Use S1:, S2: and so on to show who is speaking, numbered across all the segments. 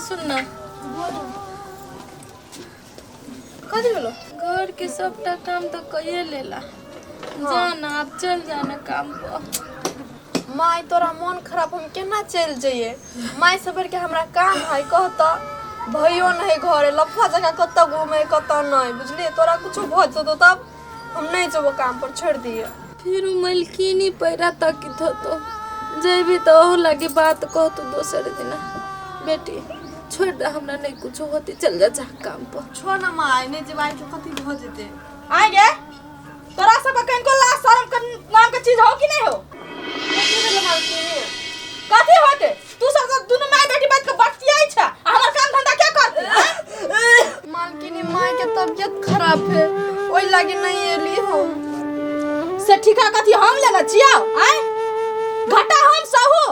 S1: सुन ना।
S2: कथी भेलो?
S1: घर के सबटा काम तो कइए लेला। जाना अब चल जाना काम पर।
S2: माय तोरा मन खराब, हम केना चलि जइए? माय से बढ़ के हमरा काम है कहता, भैयो नहीं घरे, लफुआ जगह कतऽ घूमे कतऽ नहीं, बुझलिए? तोरा कुछो भऽ जेतौ तब हम नहीं जेबो काम पर, छोड़ दिए।
S1: फिर उ मलकिनी पैरा तकित होतो, जेबी तो ओहू लागी बात कहतो दोसर दिना। बेटी छोड़ दे, हमरा नहीं कुछो होती, चल जा जा काम पर।
S2: छोड़ ना माय, नहीं जेबै तो कथी भऽ जेतै?
S3: आइ गे, तोरा सबके कनिको लाज शरम के नाम के चीज हो कि नहीं हो?
S2: कथी भेलै मालकिनी?
S3: कथी होते? तू सब तो दुनू माय बेटी बैठ के बतियाई छ, आ हमर काम धंधा के करते? आँय?
S2: मालकिनी, माय के तबियत खराब है, ओहि लागी नहीं एली हम।
S3: से ठीका कथी हम लेने छियौ? आँय, घाटा हम सहू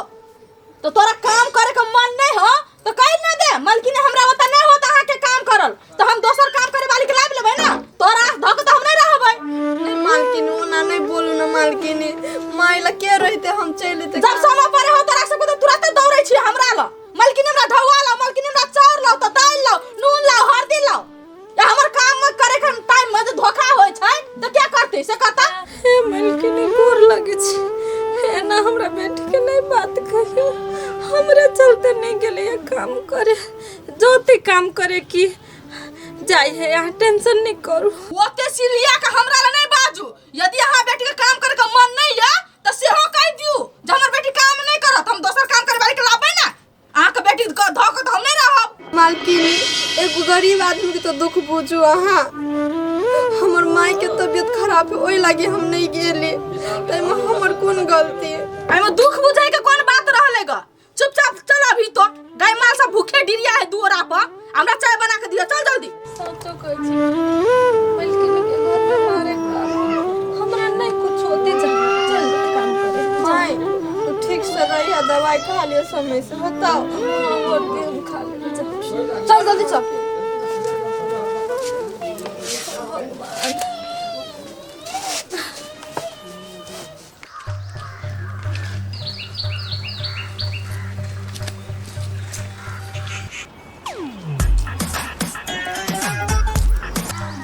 S3: तो तोरा काम करे के मन नहीं हो तो कहि ना दे मालकिनी, हमरा ओता नहीं होता अहाँ के काम करल, तो हम दोसर काम करे वाली के लाबि लेबै ना, तोरा धक तो हम नहीं रहबै।
S2: नहीं मालकिनी, ओना नहीं बोलू ना मालकिनी, माय ला के रहते, हम चलि एते।
S3: जब समय पर हो तोरा सबके तो तुरंत दौड़ै छी हमरा ल, मालकिनी हमरा ढौआ लाओ, मालकिनी हमरा चाउर लाओ, तो दालि लाओ, नून लाओ, हल्दी लाओ। या हमर काम में करे के टाइम में जे धोखा होय छै तो क्या करते से कहता?
S1: हे मालकिनी, गोर लगे छी, एना हमरा बेटी के नहीं बात कहियो। हमरा चलते नहीं गेलै काम करे, जोते काम करे की जाय है, यहाँ टेंशन नहीं करू।
S3: ओते सिलिया के हमरा ल नहीं बाजू, यदि अहाँ बेटी के काम करे के मन नहीं है तो सेहो कहि दियू जे हमर बेटी काम नहीं करत, हम दोसर काम करे वाली के लाबै ना, अहाँ के बेटी के धऽ के तऽ हम नहीं रहब।
S2: मालकिनी, एगो गरीब आदमी के तो दुख बुझू अहाँ। हमर माय के तबियत खराब है, ओहि लागी हम नहीं गेली, ताहिमे हमर कोन गलती?
S3: एहिमे दुख बुझै के कोन बात रहलै ग? चुपचाप चल, अभी तो गाय माल सब भूखे डिरिया है दुअरा पर, हमरा चाय बना के दियो, चल जल्दी।
S1: सचो कहै छी मालकिनी के घर में मारे का हमरा नहीं कुछ होते, जा चल काम करे।
S2: माय तू ठीक से रहिया, दवाई खा लियो समय से, बताओ।
S1: और भी हम खा लेबै, जा।
S2: चल जल्दी चल।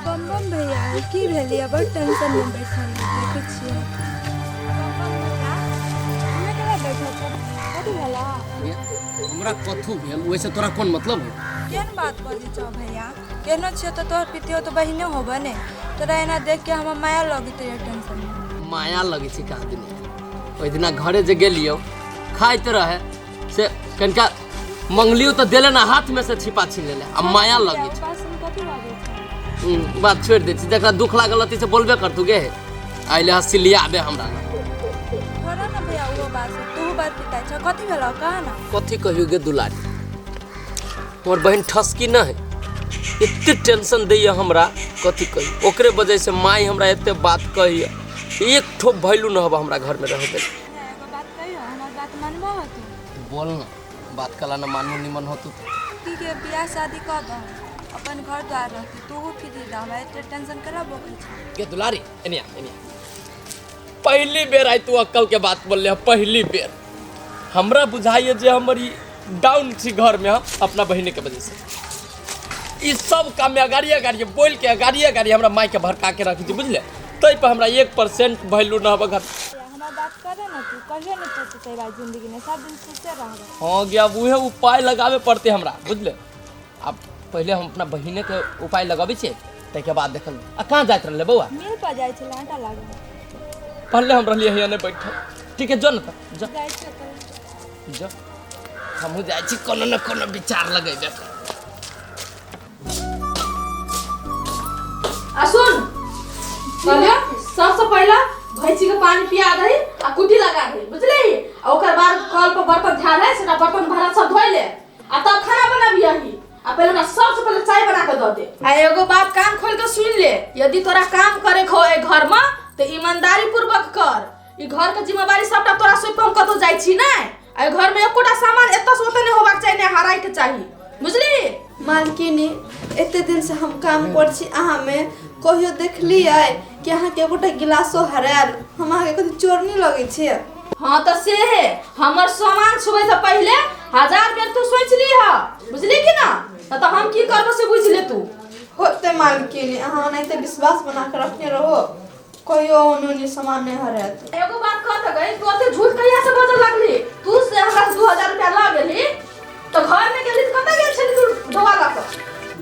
S4: बम बम भैया, की भेलियै? बड़ टेंशन में बैठल देखै छियै। बम बम भैया, हमे केना बैठल छौ? कथी भेला?
S5: हमरा कथू भेल ओहिसँ तोरा कोन मतलब है?
S4: केहन बात बजै छौ भैया? केहनो छियौ तऽ तोहर पितियो तऽ बहिने होबे ने। तोरा एना देख के हमरा माया लगैत रहै टेंशन में।
S5: माया लगै छै कहाँ दिन। ओहि दिना घरे जे गेलियौ, खाइत रहे से कनिका मंगलियो तऽ देले ना, हाथ में से छिपा छीन लेले, आ माया लगै छै। बात छोड़ि दै छी, जकरा दुख लागल रहतै से बोलबे करतू गे। आइले हँसी लियाबे हमरा लग।
S4: छोड़ो ना भैया ओहो बात से, तू बात पिताइ छ, कथी भेलौ कह ना?
S5: कथी कहियो गे दुलारी, हमर बहिन ठसकी न है, एते टेंशन दैया हमरा, कथी कही। ओकरे वजह से माई हमरा एते बात कहैया, एक ठोप वैल्यू न हबा हमरा घर में रह दे।
S4: एगो बात कहियो, हमर बात मानबो तू?
S5: बोल ना, बात कला ना मानू निमन होतू।
S4: ठीक है, बियाह शादी कर दो, अपन घर द्वार रहती, तू फिर रह, हमरा एते टेंशन करा बोकै छै।
S5: गे दुलारी, एनिया एनिया, पहली बेर आई तू अक्कल के बात बोलले। पहली बेर हमरा बुझाइए जे हमर ई डाउन छी घर में हम अपना बहिने के वजह से। ई सब काम में अगाड़ी अगाड़ी बोल के अगाड़ी अगाड़ी हमरा माई के भड़का के रखी छी, बुझले? तै पर हमरा 1% वैल्यू न हबे घर।
S4: हमर बात करे ना तू, कहियो नहीं पछतेबा जिंदगी में, सब दिन खुशे रहबा।
S5: हाँ गया, उहे उपाय लगावे पड़ते हमरा, बुझले? अब पहले हम अपना बहिने के उपाय लगाबै छियै, ताहिके बाद देखल। आ कहाँ जाइत रहले बौआ?
S4: मिल पर जाइ छलै आटा लागल।
S5: पहले हम रहलियै हियाँ नहि बैठल। ठीक है, जो न तऽ जो।
S4: जाइ छियै तऽ।
S5: जो, हमहूँ जाइ छी, कोनो ने कोनो विचार लगेबे।
S3: आ सुन, कहलियो सबसे पहला भैंसी के पानी पिया दही आ कुटी लगा दही, बुझली? आ ओकर बाद कल पर बर्तन धैल है, सेटा बर्तन भाड़ा सब धोइ ले, आ तब खाना बनाबियही। आ पहले हमरा सबसे पहले चाय बना के दऽ दे। आ एगो बात कान खोल के सुन ले, यदि तोरा काम करे के हो ए घर में तो ईमानदारी पूर्वक कर। ई घर के जिम्मेवारी सबटा तोरा सौंप के हम कतौ जाइ छी नै। आ ई घर में एकोटा सामान एतऽ से ओतऽ नहि होबाक चाही, नहि हराय के चाही, बुझली?
S2: मालकिनी, एते दिन से हम काम कर छी अहाँ में, कहियो देखलियै कि अहाँके एगोटा गिलासो हरायल? हम अहाँके कथी चोरनी लगै छियै?
S3: हाँ तऽ से है, हमर सामान छुबै से पहिले हजार बेर तू सोच ली हा, बुझली कि ना? त हम की करबो से बुझ ले तू।
S2: होते मालकिनी, अहाँ ओनाहिते विश्वास बना के रखने रहो, कहियो ओनी सामान नहि हरायत।
S3: एगो बात कह त गई, तू ओते झूठ कहिया से बजऽ लगली? तू से हमरा से 2000 रुपया लऽ गेली तऽ घर में गेली तऽ कतऽ गेल छली तू ढोआ लऽ कऽ?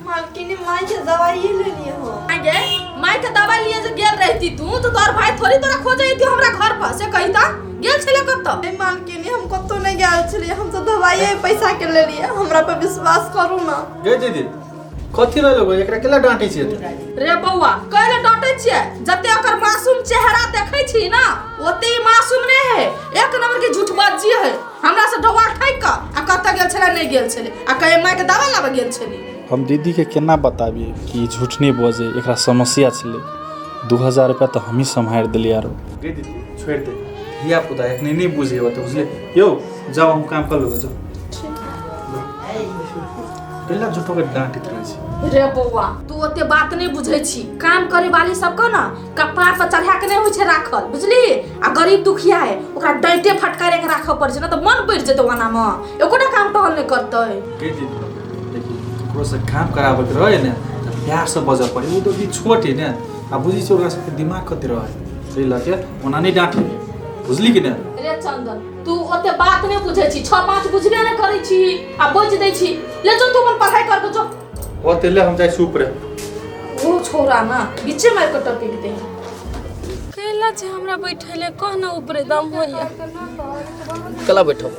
S2: मालकिनी, माय के दवाइए लेलियै हम।
S3: आइ गे, माय के दवाई लिए जे गेल रहती तू तऽ तोहर भाई थोड़ी तोरा खोजे अइती हमरा घर पर, से कही तऽ गेल छलै कतऽ?
S2: ए मालकिनी, हम कतौ नहि गेल छलियै, हम तऽ दवाइए पैसा के लेलियै, हमरा पर विश्वास करू ना।
S6: गे दीदी, कथी रहलो, एकरा केला डांटे छियै?
S3: रे बौआ, कैले डांटे छियै? जते ओकर मासूम चेहरा देखै छी ना, ओते ही मासूम नहीं है, एक नंबर के झूठबाजी है। हमरा से ढोआ ठकि कऽ आ कतऽ गेल छलै नहि गेल छलै आ कहे माय के दवा लाबऽ गेल छलै।
S6: हम दीदीके केना बताबी कि ई झूठ नहि बजै, एकरा समस्या छलै। 2000 रुपया तऽ हमही सम्हारि देलियै। आरो गे दीदी, छोड़ि दे, धिया पुता एखने नहि बुझै होतै, बुझलियै? यौ जाउ, हम काम कर लेबै, जाउ। कैला झूठोके डाँटैत रहै छी?
S3: रे बौआ, तू ओते बात नहीं बुझै छी। काम करे वाली सबके ना कपार पर चढ़ा के नहीं होइ छै राखल, बुझली? आ गरीब दुखिया है, ओकरा डांटे फटकारे के राखऽ पड़ै छै ना तऽ मन बढ़ि जेतै ओना मे, एकोटा काम टहल नहीं करतै।
S6: गे दीदी, देखी, ककरो से काम कराबैके रहै ने तऽ प्यारसँ बजऽ पड़ै। ओ तऽ अभी छोट है ने, आ बुझै छी ओकरा सबके दिमाग कते रहै, ताहि लऽ के ओना नहि डाँटी, बुझली कि नहि?
S3: रे चंदन, तू ओते बात नहीं बुझै छी, 6-5 बुझबे नहीं करै छी आ बजि दै छी। ले जो तू अपन पढ़ाई कर के जो।
S6: ओते ले, हम जाइ छी ऊपरे।
S3: ओ छोरा ना बीचे मारि के टपक दे।
S1: कैला छै हमरा बैठेले, कह ना ऊपरे दम होइया।
S5: कला बैठो,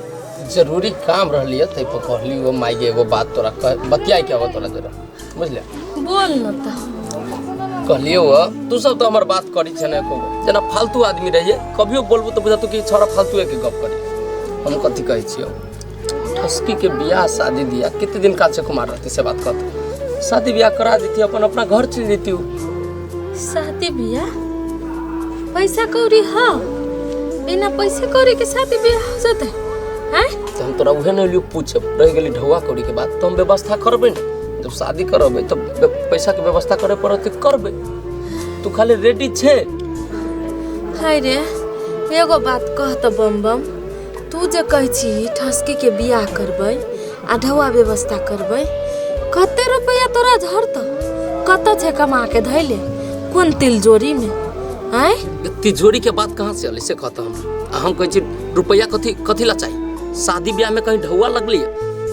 S5: जरूरी काम रहली है तै पर कहली वो माई के एगो बात तोरा बतियाए के आवा तोरा जरा, बुझले?
S1: बोल न त।
S5: कहलियो वो तू सब तो हमर बात करी छे ने एको, जेना फालतू आदमी रहिए कभियो बोलबो तो बुझातो कि छोरा फालतू के गप करी। हम कथी कहै छियो, ठसकी के बियाह शादी दिया कितने दिन काचे कुमार रहती से बात कहत, शादी बियाह करा देती अपन अपना घर चल जेती।
S1: शादी बियाह पैसा कौड़ी? हाँ, बिना पैसे कौड़ी के शादी बियाह हो जते हैं?
S5: तो हम तोरा उहे नहीं लियो पूछब, रह गेली ढौआ कौड़ी के बात, तो हम व्यवस्था करबे ने, जब शादी करबे तो पैसा के व्यवस्था करे पड़त, करबे। तू खाली रेडी छे?
S1: हाय रे, एगो बात कह त बम बम, तू जे कहै छी ठसकी के बियाह करबै आ ढौआ व्यवस्था करबै, कते रुपया तोरा झरतौ? कतऽ छै कमा के धैले, कोन तिलजोरी में? आँय,
S5: तिजोरी के बात कहाँ से अलै से कहता हम। आ हम कहै छी रुपया कथी कथी ला चाही? शादी ब्याह में कहीं ढौआ लगली है,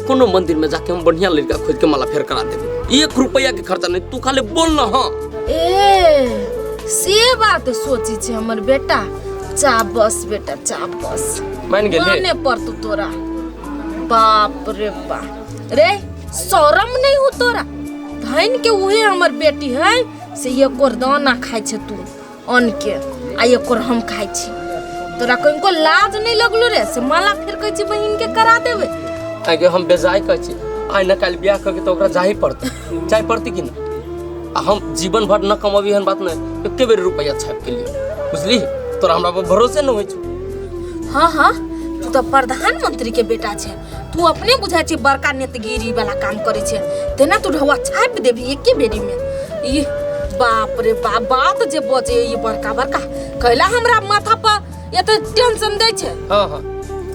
S5: कोनो मंदिर में जाके हम बढ़िया लड़का खोज के माला फेर करा देबै, 1 रुपया के खर्चा नहीं, तू खाली बोल ना। हाँ
S1: ए से बात सोची छे हमर बेटा, चाबस बेटा चाबस,
S5: मान गेली?
S1: माने पड़तौ तोरा। बाप रे बाप रे, शरम नहीं हो तोरा? धन के उहे हमर बेटी है से एकोर दाना खाइ छे तू अन्न के, आ एकोर हम खाइ छी, तोरा कनिको लाज नहीं लगलो रे से माला फेर कहै छी बहिन के करा देबै?
S5: आगे हम बेजाय कहै छी, आइ न काल्हि बियाह करके तो ओकरा जाही पड़तै, जाय पड़तै कि ना? आ हम जीवन भर न कमाबी एहन बात नहीं, एके बेर रुपया छापि के लिए, बुझली? तोरा हमरा पर भरोसे न होइ छौ।
S1: हाँ हाँ, तू तो प्रधानमंत्री के बेटा छे, तू अपने बुझाइ छी बड़का नेतगिरी वाला काम करै छे, तेना तू ढौआ छापि देबही एके बेरी में। ई बाप रे बाप, बात जे बजे ई बड़का बड़का कैला हमरा माथा पर एते टेंशन दै छे।
S5: हाँ हाँ,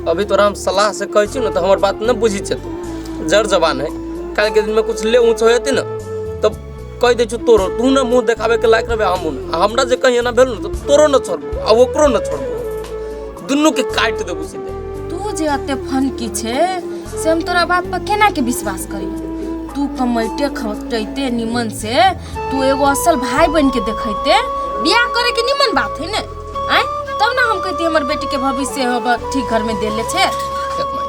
S5: अभी तोरा हम सलाह से कहै छी ना तो हमर बात न बुझी छे, तू जर जवान है, काल्हि के दिन में कुछ ले ऊँच हो जेतै ना तब कहि दै छौ तोरो, तू न मुँह देखाबे के लायक रहबे, हमहूँ न, आ हमरा जे कहीं एना भेल न तो तोरो न छोड़बो आ ओकरो न छोड़बो, दुनू के काटि देबो सीधे।
S1: तू जे एते फनकी छे से हम तोरा बात पर केना के विश्वास करियो? तू कमैते खटैते निमन से, तू एगो असल भाई बन के देखैते, बियाह करे के निमन बात है ने? आँय, तब ना हम कहती हमर बेटी के भविष्य होब ठीक घर में देले छे।
S5: देख माई,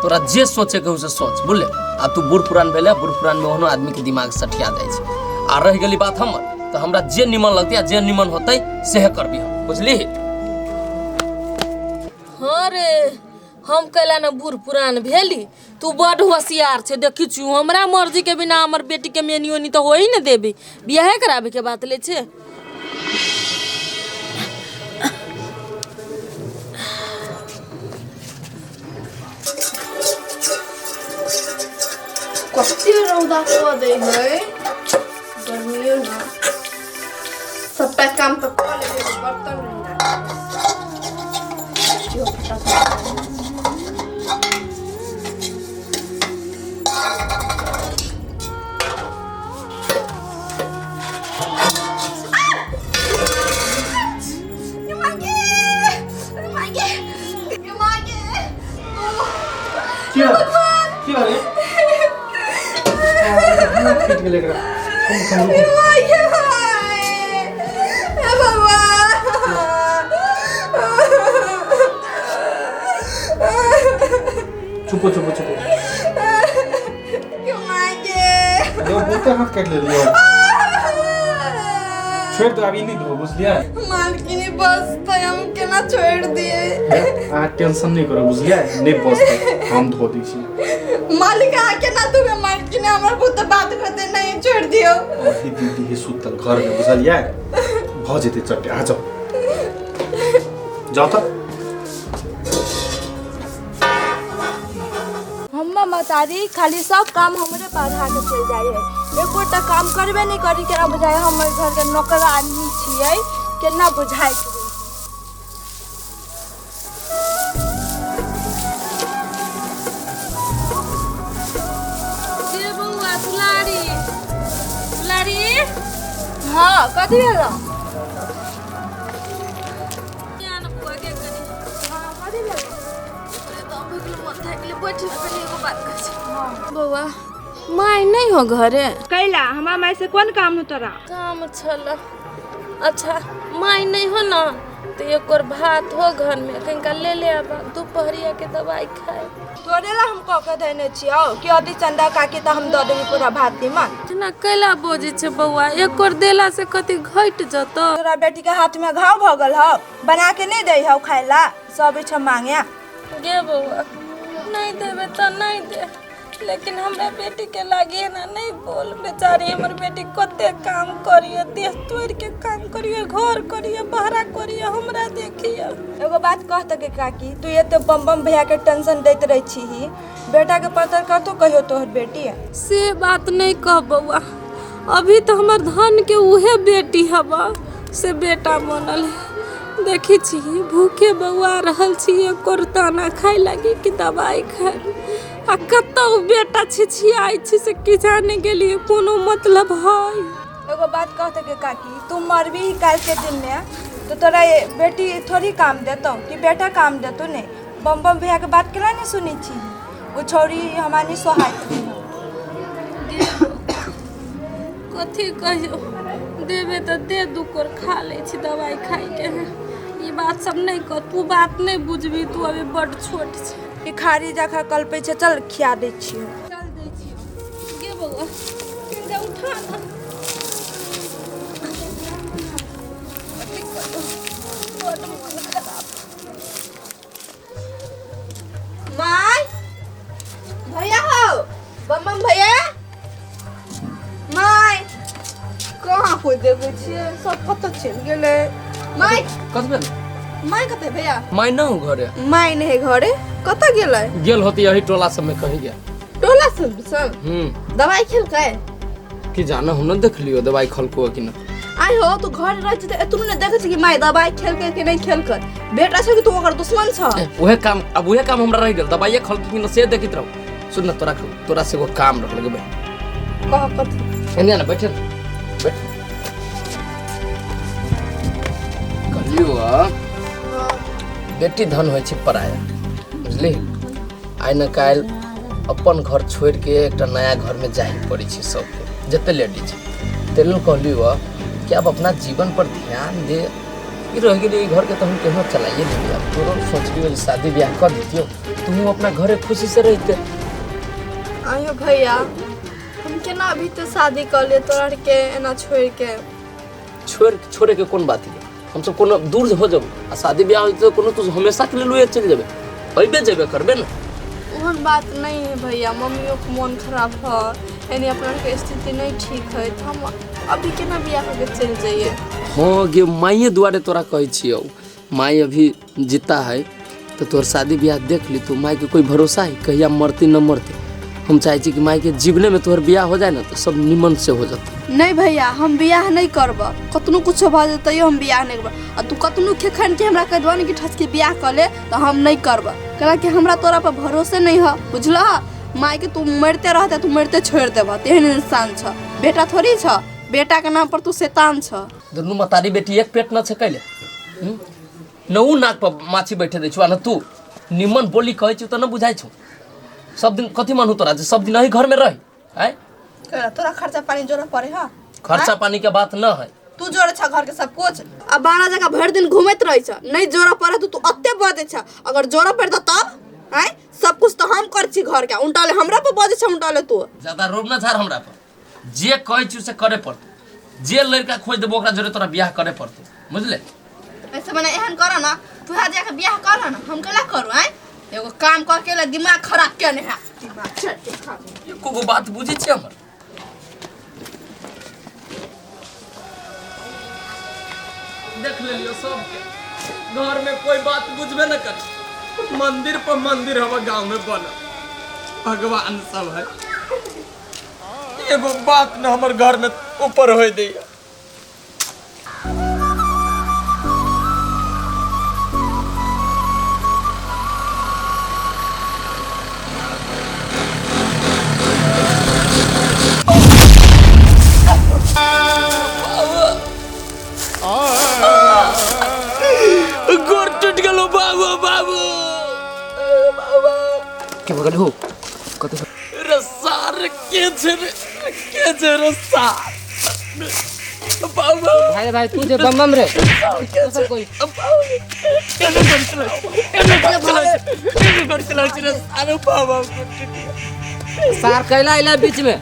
S5: तोरा जे सोचे के हो से सोच, बुझले? आ तू बूढ़ पुरान भेले, बूढ़ पुरान में ओहनो आदमी के दिमाग सठिया जाइ छै। आ रहि गेली बात हमर, तऽ हमरा जे निमन लगतै आ जे निमन होतै सेहे करबी हम, बुझली?
S1: हाँ रे, हम कैला न बूढ़ पुरान भेली, तू बड होशियार छे, देखी छु हमरा मर्जी के बिना हमर बेटी के मेनी ओनी तो हो ही न देबी, बियाहे कराबे के बात ले छे।
S2: कते रौदा कऽ दै है, गर्मियो ना, सबटा काम तऽ कऽ लेबै, बर्तन रहि गेल। फटाफट।
S6: की भेल? की भेल? फूटि गेलै एकरा। थम, थम, रुकू।
S2: माय भाय हे भगवान
S6: चुपो चुपो चुपो
S2: के माय के
S6: अरे बहुते हाथ काटि लेलियै छोड़ि दो आब ई नहि धो बुझलियै
S2: मालकिनी बस तऽ हम केना छोड़ि दिए
S6: अहाँ टेंशन नहि करू बुझलियै नहि बसतै हम धो दै छी
S2: मालिक अहाँ केना धोबै मालकिनी हमरा बहुत बात करते नहीं छोड़ि दियौ
S6: अभी दीदी हे सुतल घरमे बुझलियै भऽ जेतै चट्टे अहाँ जाउ जाउ तऽ
S4: हम्मा महतारी खाली सब काम हमरे पर अधा के चलि जाइ है एकोटा काम करबे नहि करी केना बुझाइ हमर घरके नौकर आदमी छियै केना बुझाइत रहै।
S1: गे बौआ दुलारी दुलारी
S4: हाँ कथी भेल
S1: आन बौआ गे कनी अरे बाप रे, मन थाकि गेलै बैठ ना कनी एगो बात कहै छी बौआ माय नहि हो घरे
S4: कैला हमरा माय से कोन काम हो तोरा
S1: काम छल अच्छा माय नहि हो ना तऽ एकर भात हो घरमे कनिका ले ले आबा दुपहरिया के दवाई खाए
S4: तोरे ला हम कऽ के देने छियौ कि अति चंदा काकी तऽ हम दऽ देबी पूरा भात तीमन
S1: जेना कैला बजै छै बौआ एकर देला से कथी घटि जतौ
S4: तोरा बेटी के हाथ में घाव भऽ गेल हौ बना के नहीं दै हौ खाय ला सब इच्छा मांगे
S1: गे बौआ नहीं देबे तऽ नहीं दे लेकिन हमरा बेटी के लागी ना नहीं बोल बेचारी हमर बेटी कते काम करिए देह तोड़ के काम करिए घर करिए बहरा करिए हमरा देखिए
S4: एगो बात कह तके काकी तू एते बम बम भैया के टेंशन दैत रहै छीही बेटा के पतर कतौ कहियो तोहर बेटी
S1: से बात नहीं कह बौआ अभी तऽ हमर धन के उहे बेटी हबा से बेटा बनल है देखी छी भूखे बौआ रहल छी एकर दाना खाय लागी कि दवाई खाय आ कतौ बेटा छिछियाइ छी से की जाने गेलिए कोनो मतलब है
S4: एगो बात कह तके काकी तू मरबी ही काल्हि के दिन में तो तोरा ये बेटी थोड़ी काम देतौ कि बेटा काम देतौ नहीं बम बम भैया के बात केला नहीं सुनै छी ओ छौड़ी हमानी सोहाइत रही
S1: कथी कहियो देबे तऽ दे दू कोर खा लै छी दवाइ खाइके ई बात सब नहि कह तू बात नहि बुझबी तू अभी बड्ड छोट छै
S4: ई खारी जखा कलपै छै चल खिया दै छियौ
S1: चल दै छियौ गे बौआ कनिका उठा ना कथी कहियो बड्ड मोन खराब
S2: माय भैया हो बम बम भैया माय कहाँ कोइ देखै छियै सब कतऽ चलि गेलै माय
S5: कत भेल
S2: माय कतऽ भैया
S5: माय न हो घरे
S2: माय नहि घरे कतऽ गेलै
S5: गेल होती यही टोला सब में कहीं गया
S2: टोला सब संग
S5: हम्म
S2: दवाई खेलकै
S5: कि जाना हम न देख लियो दवाई खलको कि न
S2: आइ हो तू घर रहै छै तऽ एतनो नहि देखै छै कि माय दवाई खेलकै कि नहि खेलकै बेटा छै कि तू ओकर दुश्मन छ
S5: उहे काम अब उहे काम हमरा रह गेल दवाइये खलकी कि न से देखित रहो सुन न तोरा तोरा से एगो काम रख लगे बहन
S2: कह कथी
S5: एने ना बैठे न, बैठ कहलियो बेटी धन होइ छै पराया बुझली आइ न काल्हि अपन घर छोड़ि के एकटा नया घर में जाही पड़ै छै सबके जते लेडीज ताहि लेल कहलियो कि आब अपना जीवन पर ध्यान दे ई रहि गेलै ई घरके तऽ हम केहनो चलाइए लेबै आब तोरो सोचलियो जे शादी ब्याह कर दितियो तू अपना घरे खुशी से रहिते
S2: आयो भैया हम केना अभी तऽ शादी कऽ लिए तोरा आरके एना छोड़ि के
S5: छोड़ छोड़े के कोन बात है हमसब कोनो दूर हो जब आ शादी ब्याह होइत तऽ कोनो तू हमेशा के लेल उहे चलि जेबै अइबे जेबे करबे ने
S2: ओहन बात नहीं है भैया मम्मियों के मोन खराब है यानी अपना के स्थिति नहीं ठीक है तो हम अभी केना बियाह होके चलि जाइए
S5: हाँ गे माइए दुआरे तोरा कहै छियौ माई अभी जीता है तो तोहर शादी ब्याह देख ली तू माई के कोई भरोसा है कहिया मरती न मरती हम चाहे छी कि माई के जीवने में तोहर ब्याह हो जाए ना तो सब निमन से हो जतै
S2: नहीं भैया हम बियाह नहीं करब कतनो कुछो भऽ जेतै तैयो हम बियाह नहीं करब आ तू कतनो खेखन के हमरा कहि देबह ने कि ठस के बियाह कऽ ले तऽ हम नहीं करब कैला कि हमरा तोरा पर भरोसे नहीं है बुझलह माय के तू मरिते रहते तू मरिते छोड़ि देबह तेहन इंसान छ बेटा थोड़ी छ बेटा के नाम पर तू शैतान छ
S5: दुनू मतारी बेटी एक पेट न छै कैले हम्म? न उ नाक पर माछी बैठे दै छौ आ न तू निमन बोली कहै छौ तऽ न बुझाइ छौ सब दिन कथी मानू तोरा जे सब दिन अही घर में रही आय?
S2: केला तोरा खर्चा पानी जोड़ा पड़े हा?
S5: खर्चा पानी के बात न है।
S2: तू जोड़े छ घर के सब कुछ आ 12 जगह भर दिन घूमैत रहै छ, नहीं जोड़ा पड़े तो तू अत्ते बजै छ, अगर जोड़ा पड़े तब आय सब कुछ तो हम कर छी घर के, उल्टा हमरा पर बजै छ उल्टा तू।
S5: ज्यादा रोब न झाड़ हमरा पर, जे कहै छी से करे पड़तौ, जे लड़का खोज देबो ओकरा जोरे तोरा बियाह करे पड़तौ, बुझले?
S2: ऐसे मने एहन कर ना तू हा जाके बियाह कर ना, हम केला करू आय? एगो काम कर के दिमाग खराब केने है, दिमाग चट खा।
S5: एको गो बात बुझै छी हमर? देख लेलियो सबके घर में कोई बात बुझबे न कर, मंदिर पर मंदिर हवा गांव में बनल भगवान सब है, एगो बात न हमर घर में ऊपर होय दैया। गोर टूट गेलो बाबू बाबू बाबू
S7: के भगल हो कत
S5: रे सार के छे रे के छे रे सार बाबू
S7: भाई भाई तू जे बम बम रे
S5: सब
S7: कोई
S5: एने कर चला एने कर चला एने कर चला रे सार बाबा
S7: सार कैला आइला बीच में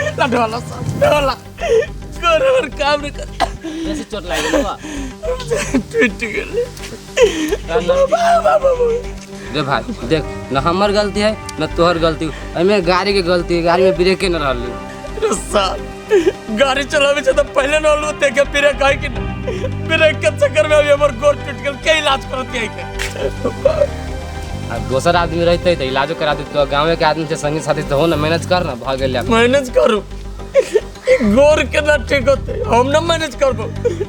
S5: बाबा ढोला सार ढोला कर और काम न कर
S7: बेसी चोट लागि गेल बा
S5: टूट गेल बाबा
S7: रे भाई देख न हमर गलती है न तोहर गलती, एमे गाड़ी के गलती है, गाड़ी में ब्रेके न रहली।
S5: रे सार गाड़ी चलावे छे त पहले न होलू ते के ब्रेक है कि ब्रेक के चक्कर में अभी हमर गोड़ टूट गेल, के इलाज करत है के?
S7: आ दोसर आदमी रहते त इलाजो करा देत, तो गांवे के आदमी से संगी साथी तो हो न मैनेज कर न भ गेल।
S5: मैनेज करू गोर केना ठीक होते, हम न मैनेज करबो।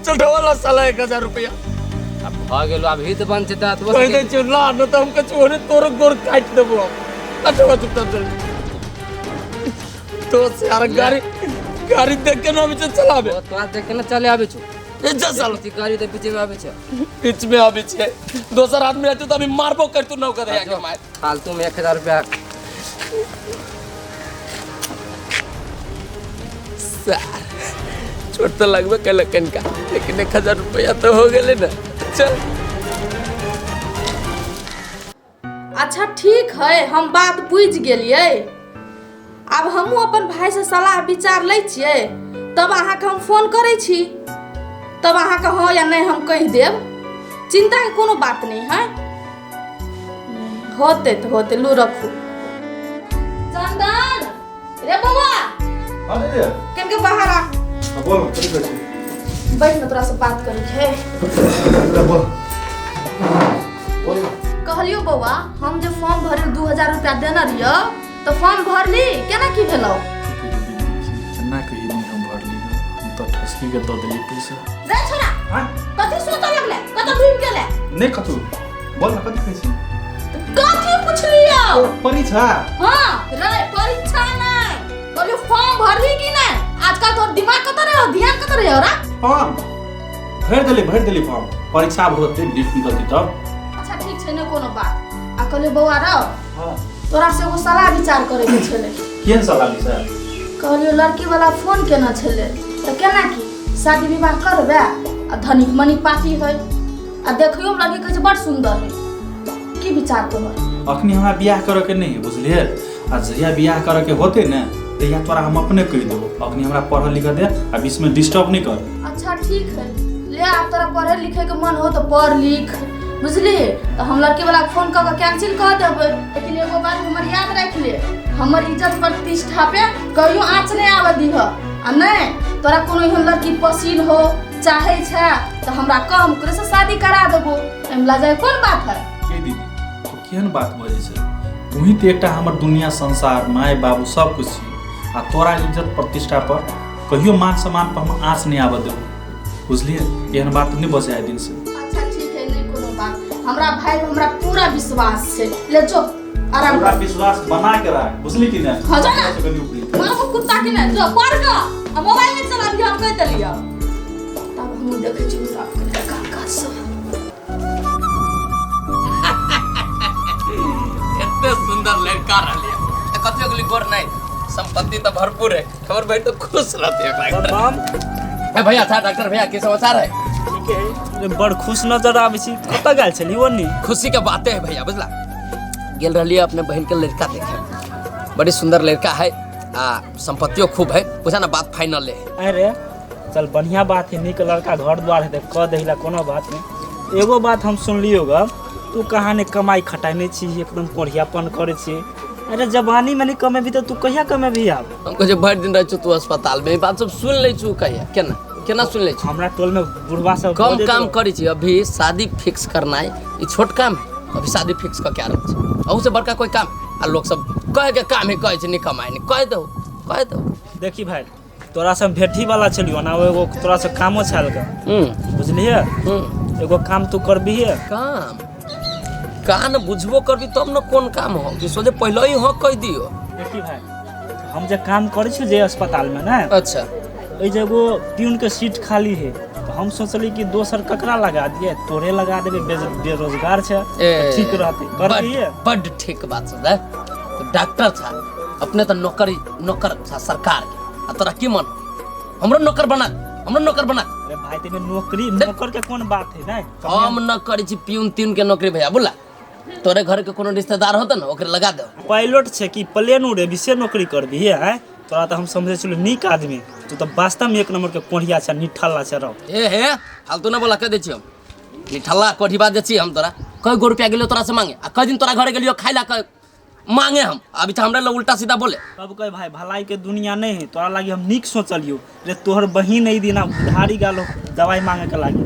S5: चल ढोला साला 1000 रुपया
S7: अब भ गेल, अब हित बन छै त
S5: कह दे चुला न त हम कछु होने तोरो गोर काट देबो हम। अठवा चुपचाप चल तो यार गाड़ी गाड़ी देख के ना पीछे चलाबे,
S7: तोरा देख के ना चले आबे छु
S5: ए जा साला
S7: गाड़ी त पीछे में आबे छै,
S5: बीच में आबे छै, दोसर आदमी रहते त अभी मारबो करतू न ओकरा के मार
S7: फालतू में 1000 रुपया।
S5: चोट तो लगबे कैलक कनिका, लेकिन 1000 रुपया तो हो गेलै ना। चल
S3: अच्छा ठीक है, हम बात बुझि गेलियै। आब हमहूँ अपन भाई से सलाह विचार लै छियै, तब अहाँके हम फोन करै छी, तब अहाँके हँ या नहि हम कहि देब, चिंता के कोनो बात नहीं है। होते तो होते, लू रखू। चंदन रे बौआ कनके बाहर आ।
S6: बोल कथी कहै छी?
S3: बैठ न, तोरा से बात करे के है।
S6: बोल बोल।
S3: कहलियो बौआ, हम जे फॉर्म भरे 2000 रुपया देने रहियो तो फॉर्म भरली केना की भेलौ?
S6: केना कही नहीं हम भरली, हम तो ठसकी के दऽ देली पैसा।
S3: रे छोरा कथी सोचऽ लगले, कतऽ घुमि गेले?
S6: नहीं कतौ। बोल न कथी कहै छी?
S3: कथी पुछलियो?
S6: परीक्षा।
S3: हां रे परीक्षा नहीं, कहलियो फॉर्म भरली कि नहीं? आजकल तोर दिमाग कतऽ रहे हो, ध्यान कतऽ रहे हो रा?
S6: फॉर्म भरि देली फॉर्म, परीक्षा होतै डेट निकलतै तब।
S3: अच्छा ठीक छै ने कोनो बात। आ कहलियो बौआ रौ, हां तोरा से एगो सलाह विचार करे के छलै।
S6: केहन सलाह विचार?
S3: कहलियो लड़की वाला फोन केना छलै त केना की शादी विवाह करबै आ धनिक मनिक पार्टी है आ देखियो लड़की कहै छै बड़ सुंदर है, की विचार तोहर?
S6: अखनी हमरा बियाह करे के नहीं है बुझलिए, आ जहिया बियाह करे के होते ने तहिया तोरा हम अपने कहि देबो। अखनी हमरा पढ़ लिख दे आ बीच में डिस्टर्ब नहीं कर।
S3: अच्छा ठीक है, ले आब तोरा पढ़े लिखे के मन हो तो पढ़ लिख बुझली। तो हम लड़की वाला फोन कऽ के कैंसिल कऽ देबै, लेकिन एगो बात हमर याद राखि ले, हमर इज्जत प्रतिष्ठा पे कहियो आँच नहीं आबऽ दीह। आ नहीं तोरा कोनो एहन लड़की पसीन हो चाहे छै तो हमरा कह, हम ओकरे से शादी करा देबो, एहिमे लजाए कोन बात है?
S6: के दीदी तो केहन बात बजै छै? तुही तऽ एकटा हमर दुनिया संसार माय बाबू सब कुछ छी, आ तोरा इज्जत प्रतिष्ठा पर कहियो मान सम्मान पर हम आँच नहीं आबऽ देबो बुझलिए। एहन बात नहीं बजै आइ दिन से।
S3: अच्छा ठीक है, नहीं कोनो बात, हमरा भाई पर हमरा पूरा विश्वास छै, ले जो आराम
S6: पूरा विश्वास बना के राख बुझली कि नहीं?
S3: हाँ जो ना मारो कुत्ता के ना जो पढ़ के आ मोबाइल में चला भी हम कह देलियो। तब हम देखै छी काम काज सब।
S5: नहीं संपत्ति तो भरपूर है खबर भाई तो खुश रहते हैं
S8: बम
S5: ए भैया था डॉक्टर भैया की समाचार है
S8: ठीक है बड़ खुश नजर आबै छी कतऽ गेल छली ओनी
S5: खुशी के बातें है भैया बुझला गेल रही अपने बहन के लड़का देखे बड़ी सुंदर लड़का है आ संपत्तियों खूब है बुझा ना बात फाइनल है
S8: अरे चल बढ़िया बात है नीक लड़का घर द्वार है तऽ कऽ दहिला कोनो बात नहीं एगो बात हम सुनलियो ग तू कहाँ ने कमाई खटाइ नहीं छी एकदम कोढ़ियापन करै छी अरे जवानी में नहीं कमेबी तऽ तू कहिया कमेबी आब
S5: हमको जो भरि दिन रहै छु तू अस्पताल में ई बात सब सुन लै छु कहिया केना केना सुन लै छु
S8: हमरा टोल में बुढ़वा सब
S5: कम
S8: बजैत
S5: काम
S8: रहो।
S5: करै छी अभी शादी फिक्स करनाइ ई छोट काम है अभी शादी फिक्स कऽ के आ रहल छी अहू से बड़का कोई काम आ लोग सब कहे के काम है कहै छै नहीं कमाइ नहीं कह दो कह दो
S8: देखी भाई तोरा से हम भेटी वाला छलियो ना एगो तोरा से कामो छाल के बुझलिए एगो काम तू करबी है
S5: काम कान बुझबो करबी तब न कोन काम हो कि सोझे पहले ही हो कह दियो
S8: देखी भाई हम जे काम करै छी जे अस्पताल में ना
S5: अच्छा
S8: एहि जे एगो प्यून के सीट खाली है तो हम सोचली कि दोसर ककरा लगा दिए तोरे लगा देबे बेरोजगार छै
S5: ए,
S8: तऽ ठीक रहतै करबी है
S5: बड ठीक बात छै तो डॉक्टर था अपने तो नौकरी नौकर था सरकार के आ तोरा की मन हमरो नौकर बना हमरो नौकर बना
S8: अरे भाई तेमे नौकरी नौकर के कोन बात है नहीं
S5: हम न करै छी प्यून त्यून के नौकरी भैया बोला तोरे घर के कोनो रिश्तेदार होते ना ओकरे लगा दे
S8: पायलट छै कि प्लेन उड़ेबी से नौकरी करबी है तोरा तऽ हम समझै छलहुँ नीक आदमी तू तऽ वास्तवमे एक नंबर के कोढ़िया छै निठल्ला छै रौ
S5: ए हे फालतू ना बोला कह दै छी हम निठल्ला कोठी बात दै छी हम तोरा कई गो रुपया गेलियो तोरा से मांगे आ कई दिन तोरा घरे गेलियो खाइ ला कह मांगे हम अभी तो हमरा लग उल्टा सीधा बोले
S8: तब कहे भाई भलाई के दुनिया नहीं है तोरा लागी हम नीक सोचलियो रे तोहर बहिन एहि दिना उधारी गालो दवाई मांगे के लागी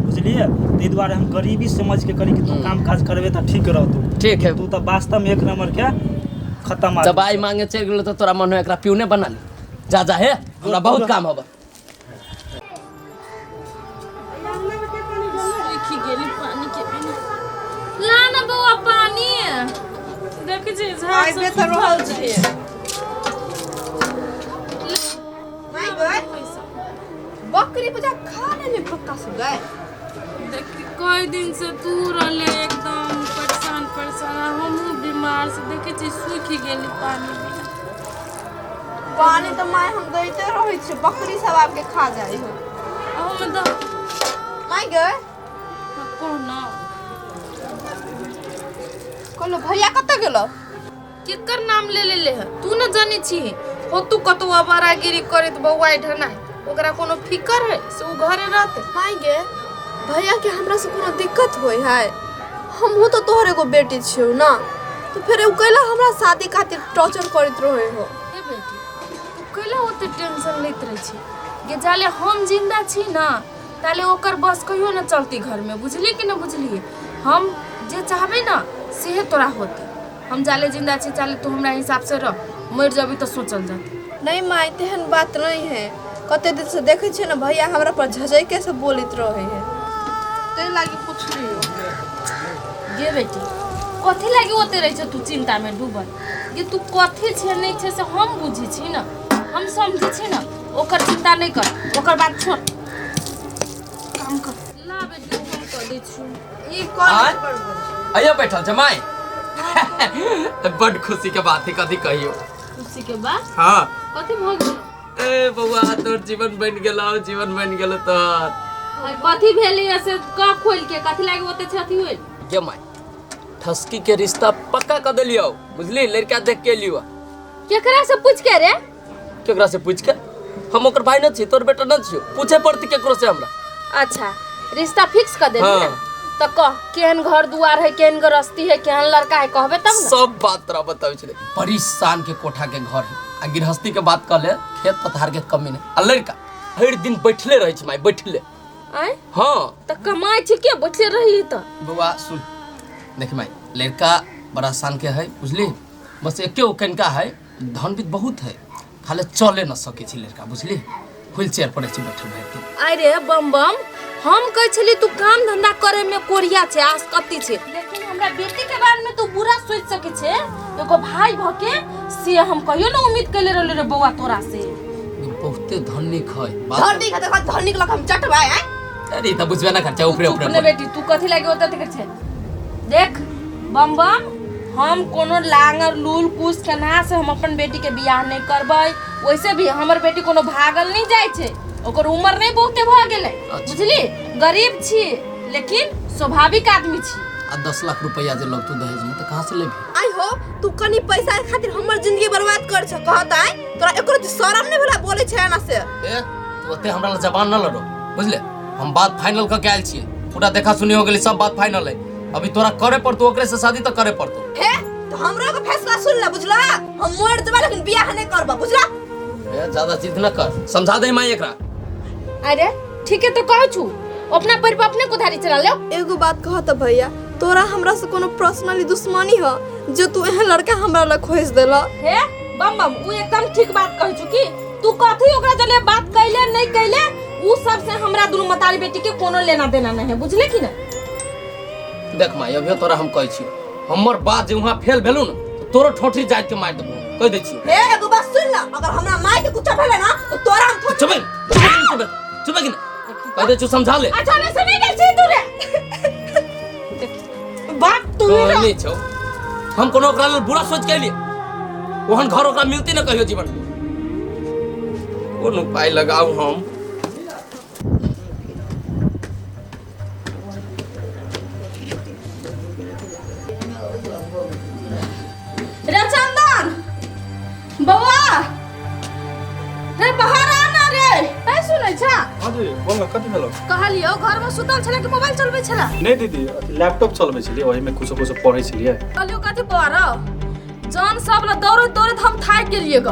S8: बुझलिए ताहि दुआरे हम गरीबी समझ के करी कि तू काम काज करबे तऽ ठीक रहतौ
S5: ठीक है
S8: तू तऽ वास्तव में एक नंबर के खत्म आदमी।
S5: दवाई मांगे चलि गेलो तो तोरा मन हो एकरा प्यूने बना ली जा जा हे हमरा बहुत काम होबा
S1: सूखि गेली पानी के बिना ला ना बौआ पानी देख जे झाड़
S2: आबे तऽ रहल छै माय गय बकरी बजा खा लेले पत्ता सब गय
S1: देख कई दिन से तू रहले एकदम परेशान परेशान आ हमहूँ बीमार से देखे छी सूखि गेली पानी बिना
S2: पानी तऽ माय हम दैते रहै छियै बकरी सब आबि के खा जाइ हो
S1: अहूमे दऽ
S2: माय गय
S1: कह ना
S2: कहलो भैया कतऽ गेलो
S1: केकर नाम ले ले ले है तू न जाने छी हो तू कतौ आवारागिरी करैत बौआ ढनाइ ओकरा कोनो फिकर है से उ घरे रहते
S2: माय गे भैया के हमरा से कोनो दिक्कत होय है हमहूँ तो तोहर एगो बेटी छियौ ना तो फेर उ कैला हमरा शादी खातिर टॉर्चर करैत रहे हो
S1: हे बेटी तू कैला ओते टेंशन लैत रहै छी गे जाले हम जिंदा छी ना ताले ओकर बस कहियो न चलती घर में बुझली कि न बुझली हम जे चाहबे ना सेहे तोरा होते हम जाले जिंदा छी चाले तू हमरा हिसाब से रह मर जबी तो सोचल जाते
S2: नहीं माय तेहन बात नहीं है कते दिन से देखै छियै ने भैया हमरा पर झझैके से बोलैत रहे है ताहि लागी पुछलियो
S1: गे बेटी कथी लागी ओते रहै छै तू चिंता में डूबल गे तू कथी छै नहीं छै से हम बुझै छी ना हम समझै छी ना ओकर चिंता नहीं कर ओकर बात छोड़ काम कर ला बेटी हम कर दै छी
S2: ई कॉल
S5: आँय? अइयो बैठल छै माय बड खुशी के बात है कथी कहियो
S1: खुशी के बात
S5: हाँ
S1: कथी भऽ गेल
S5: ए बौआ तोर जीवन बनि गेलौ जीवन बनि गेलौ तोर
S1: कथी भेलै से कह खोल के कथी लागी ओते छै अथी होइल
S5: गे माय ठसकी के रिश्ता पक्का कर देलियो बुझली लड़का देख के लियो
S1: केकरा से पूछ के रे
S5: केकरा से पूछ के हम ओकर भाई न छी तोर बेटा न छियो पूछे पड़ती केकरो से हमरा
S1: अच्छा रिश्ता फिक्स कर देली
S5: हाँ।
S1: ना तो कह केहन घर दुआर है केहन गृहस्थी है केहन लड़का है कहबे तब ना
S5: सब बात तोरा बताबै छलै बड़ी शान के कोठा के घर है आ गृहस्थी के बात कर ले खेत पथार के कमी नहीं आ लड़का भरि दिन बैठले रहै छै माय बैठले
S1: आय
S5: हाँ
S1: तो कमाई छै के बैठले रही तो
S5: बौआ सुन देख माय लड़का बड़ा शान के है बुझली बस एके गो कनिका है धन भी बहुत है खाली चले न सकै छै लड़का बुझली व्हील चेयर पर रहै छै बैठल भरि दिन
S1: अरे बम बम हम कहै छली तू काम धंधा करे में कोरिया छै आसकती छै लेकिन हमरा बेटी के बारे में तू बुरा सोच सकै छै एगो भाई भ के से हम कहियो न उम्मीद कैले रहली रे बौआ तोरा से
S5: बहुते धनिक है
S2: धनिक है देखो धनिक लग हम चटबै आँय
S5: अरे ई तऽ बुझबे ना खर्चा ऊपरे
S1: चुप
S5: ऊपरे
S1: ने बेटी तू कथी लागे ओते तक छै देख बम बम
S3: हम कोनो लांगर लूल कुश कन्हा से हम अपन बेटी के बियाह नहीं करबै। वैसे भी हमर बेटी कोनो भागल नहीं जाइ छै, ओकर उम्र नहीं बहुते भऽ गेलै। बुझली, गरीब छी लेकिन स्वाभाविक आदमी छी।
S5: आ 10 लाख रुपया जे लगतौ दहेज में, तो कहाँ से लेबही?
S2: आई हो, तू कनी पैसा के खातिर हमर जिंदगी बर्बाद कर छ कहत आय? तोरा एको रत्ती शरम नहीं भेला बोले छै एना से?
S5: ए, तू ओते हमरा ला जबान न लड़ो, बुझले? हम बात फाइनल क के आयल छियै, पूरा देखा सुनी हो गेली, सब बात फाइनल है। अभी तोरा करे पड़तो, ओकरे से शादी तो करे पड़तो।
S2: हे, तो हमरो के फैसला सुन ले, बुझला? हम मर जेबै लेकिन बियाह नहीं करब, बुझला?
S5: ए, ज्यादा जिद न कर, समझा दे माई एकरा।
S3: अरे ठीक है, तो कहै छु अपना पैर पर अपने कुधारी चला ले।
S2: एगो बात कह त भैया, तोरा हमरा से कोनो पर्सनली दुश्मनी ह जे तू एहन लड़का हमरा लग खोज देला?
S3: हे बम बम, उ एकदम ठीक बात कहै छु कि तू कथी ओकरा जले बात कैले नहीं कैले, उ सब से हमरा दुनू मतारी बेटी के कोनो लेना देना नहीं है, बुझले कि ना?
S5: देख माई, अभियो तोरा हम कहै छियो, हमर बात जे वहाँ फेल भेलू न, तो तोरो ठोठी जाइत के मारि देबो, कहि दै छियो।
S2: हे, एगो बात सुन ल, अगर हमरा माय के कुछ भेले ना तो तोरा हम थोड़ी
S5: चुप, चुप, चुप, चुप कि ना? कहि दै छियो, समझा ले।
S3: अच्छा नहीं सुनी गेल छी तू रे बात तू रे।
S5: नहीं छौ, हम कोनो ओकरा लेल बुरा सोच के एलियै? ओहन घर ओकरा मिलती न कहियो जीवन में। कोन उपाय लगाऊ हम?
S3: रे चंदन बौआ रे, बाहर आ ना रे। नहीं सुनै छा?
S6: हाँ दीदी, बोल ना, कथी भेलो?
S3: कहलियौ घर में सुतल छला कि मोबाइल चलबै छला?
S6: नहीं दीदी, लैपटॉप चलबै छलियै, ओहिमे कुछो कुछो पढ़ै छलियै।
S3: कहलियौ कथी बौआ रौ, जन सब ला दौड़ैत दौड़ैत हम थाकि गेलियै ग।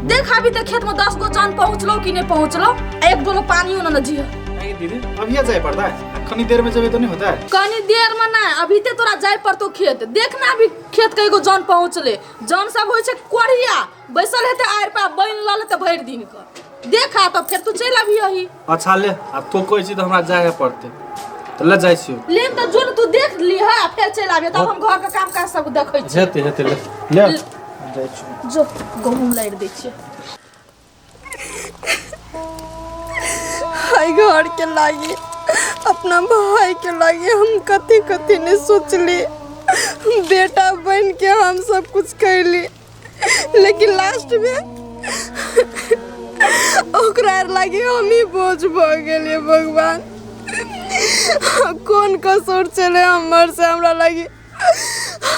S3: देख अभी तक खेत में 10 गो जन पहुँचलो कि नहीं पहुँचलो, आ एक डोलो पानियो न जिह।
S6: नहीं दीदी, अभी जाए पड़ता है, कनी देर में जेबै तो नहीं होता है?
S3: कनी देर में ना, अभी ते तोरा जाए पड़तो खेत। देख ना अभी खेत के एगो जन पहुँचले, जन सब होइ छै कोढ़िया बैसल हेतै आड़ि पर बनि लऽ लेतै भरि दिन के। देख आ तब फेर तू चलि अबियही।
S6: अच्छा ले, आब तो कहै छी तऽ हमरा जाए पड़तै, तऽ ले जाइ छियौ।
S3: ले तऽ जो न, तू देख लिह आ फेर चलि आबिह, तब हम घर के काम काज सब देखै छी।
S6: हेतै हेतै, ले ले जाइ छियौ।
S3: जो गहूँम लारि दै छियै।
S2: हाय, घर के लागी अपना भाई के लागी हम कथी कथी नहीं सोचली, बेटा बन के हम सब कुछ कैली, लेकिन लास्ट में ओकरा लागी हम ही बोझ भऽ गेलियै। भगवान, कोन कसूर छलै हमर से हमरा लागी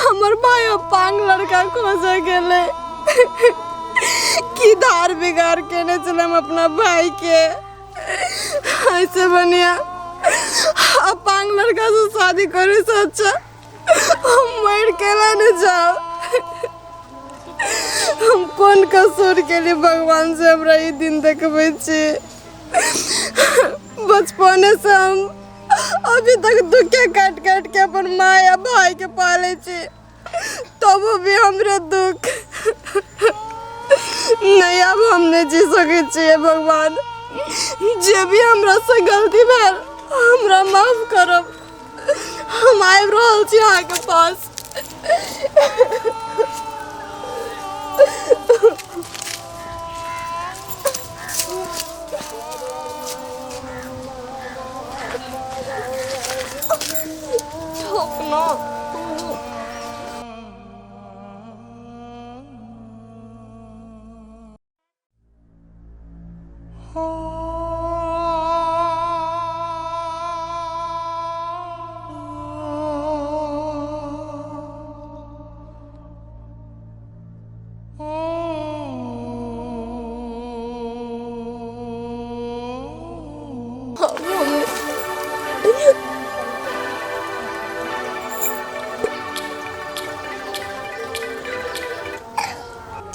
S2: हमर भाई अपांग लड़का खोजे गेलै? की धार बिगाड़ केने छलै हम अपना भाई के? ऐसे बढ़िया अपांग लड़का से शादी करे से अच्छा हम मर के न जाओ। हम कोन कसूर के लिए भगवान से हमरा ई दिन देखबै छी? बचपने से हम अभी तक दुखे काट काट के अपन माँ या भाई के पाले छी, तबो भी हमरे दुख नहीं। अब हम नहीं जी सकै छियै। भगवान, जे भी हमरा से गलती भेल हमरा माफ करब। हम आबि रहल छी अहाँके पास। ठोकना।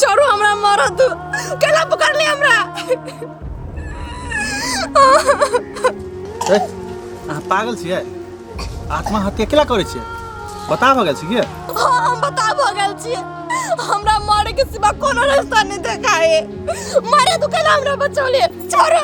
S2: छोड़ू हमरा, मरद दू। केला पकड़ ले हमरा।
S6: ए, अहाँ पागल छियै? आत्महत्या केला करै छियै? बता भऽ गेल छी की?
S2: हाँ, हम बता भऽ गेल छियै। हमरा मरे के सिवा कोनो रास्ता नहीं देखाए। मरे तू, केला हमरा बचौले? छोड़ू।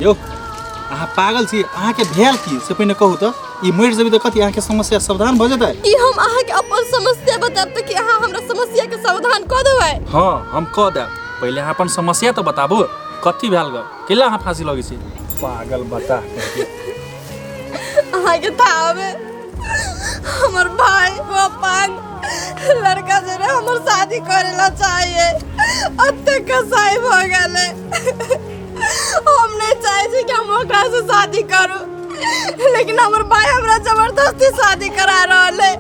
S6: यौ, अहाँ पागल छी? अहाँके भेल की से पहिने कहू तऽ। ई मरि जेबै तऽ कथी अहाँके समस्या समाधान भऽ जेतै?
S2: की हम अहाँके अपन समस्या बतायब तऽ कि अहाँ हमरा समस्या के समाधान कऽ देबै?
S6: हाँ, हम कऽ देब। पहिले अहाँ अपन समस्या तऽ बताबू, कथी भेल ग? केला अहाँ फांसी लगै छी? पागल बता।
S2: अहाँके थाहबे, हमर भाई अपांग लड़का जे रहे हमर शादी करे ला चाहिए, अते कसाई भ गेलै। हम नहीं चाहे छी कि हम ओकरा से शादी करू, लेकिन हमर भाई हमरा जबरदस्ती शादी करा रहल है।